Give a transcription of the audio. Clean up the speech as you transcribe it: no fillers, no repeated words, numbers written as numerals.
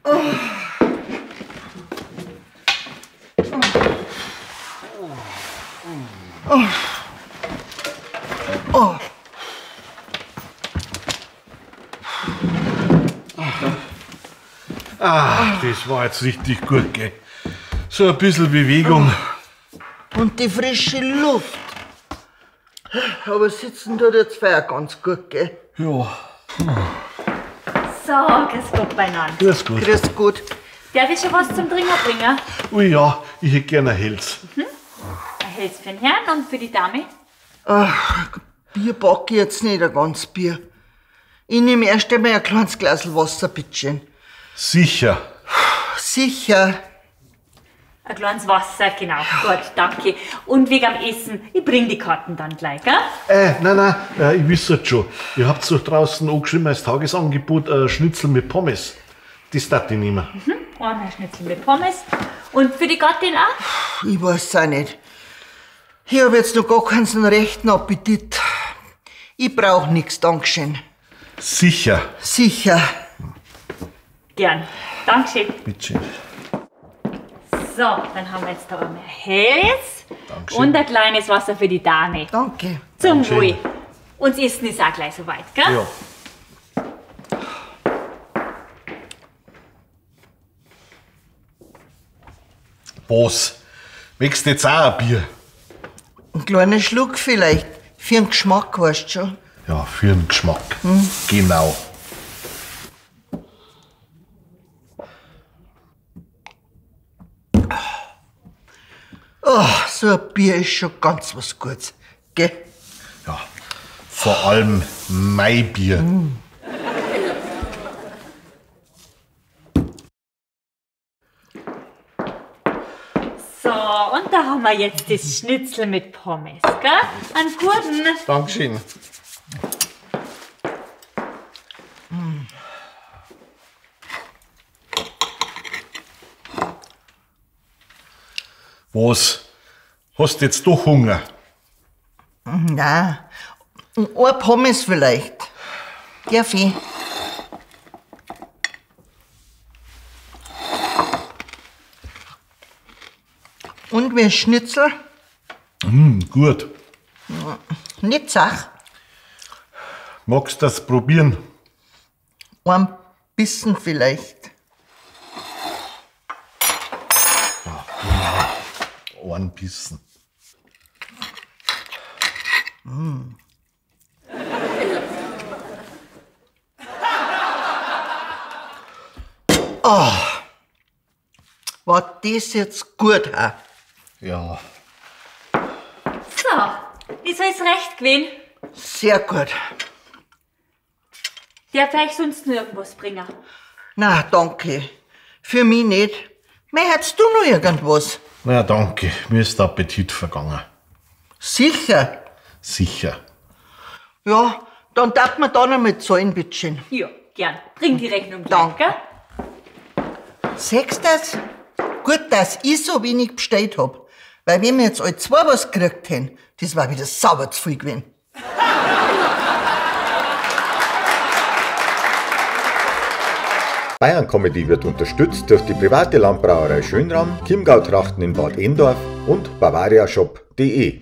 Oh. Ah, das war jetzt richtig gut, gell? So ein bisschen Bewegung. Und die frische Luft. Aber sitzen tut jetzt feier ganz gut, gell? Ja. So, grüß Gott beieinander. Grüß Gott. Grüß Gott. Darf ich schon was zum Trinken bringen? Oh ja, ich hätte gerne ein Helles. Mhm. Ein Helles für den Herrn und für die Dame? Ach, Bier packe ich jetzt nicht, ein ganz Bier. Ich nehme erst einmal ein kleines Glas Wasser, bitteschön. Sicher. Sicher. Ein kleines Wasser, genau. Gut, danke. Und wegen am Essen, ich bring die Karten dann gleich, gell? Nein, ich wüsste es schon. Ihr habt doch draußen angeschrieben als Tagesangebot Schnitzel mit Pommes. Das darf ich nehmen. Mhm, einmal Schnitzel mit Pommes. Und für die Gattin auch? Ich weiß auch nicht. Ich hab jetzt noch gar keinen rechten Appetit. Ich brauch nix, Dankeschön. Sicher. Sicher. Gern. Dankeschön. Bitteschön. So, dann haben wir jetzt da einmal helles Dankeschön. Und ein kleines Wasser für die Dame. Danke. Zum Dankeschön. Wohl. Und das Essen ist auch gleich soweit, gell? Ja. Was? Wächst jetzt auch ein Bier? Ein kleiner Schluck vielleicht. Für den Geschmack, weißt du schon. Ja, für den Geschmack. Hm. Genau. Oh, so ein Bier ist schon ganz was Gutes, gell? Ja, vor allem mein Bier. Mm. So, und da haben wir jetzt das Schnitzel mit Pommes, gell? Einen guten. Dankeschön. Mm. Was? Hast du jetzt doch Hunger? Nein, ein Pommes vielleicht. Darf ich? Und wie ein Schnitzel? Mm, gut. Nicht zach. Magst du das probieren? Ein bisschen vielleicht. Ja, genau. Ein bisschen. Mm. Oh, war das jetzt gut, ha? Ja. So, ist alles recht gewesen? Sehr gut. Darf ich sonst noch irgendwas bringen? Na, danke. Für mich nicht. Mehr hättest du noch irgendwas? Na, danke. Mir ist der Appetit vergangen. Sicher? Sicher. Ja, dann darf man da noch mal zahlen, bitteschön. Ja, gern. Bring die Rechnung gleich, gell? Siehst du das? Gut, dass ich so wenig bestellt hab. Weil wenn wir jetzt alle zwei was gekriegt hätten, das war wieder sauber zu viel gewesen. Bayern Comedy wird unterstützt durch die private Landbrauerei Schönram, Chiemgau Trachten in Bad Endorf und bavariashop.de.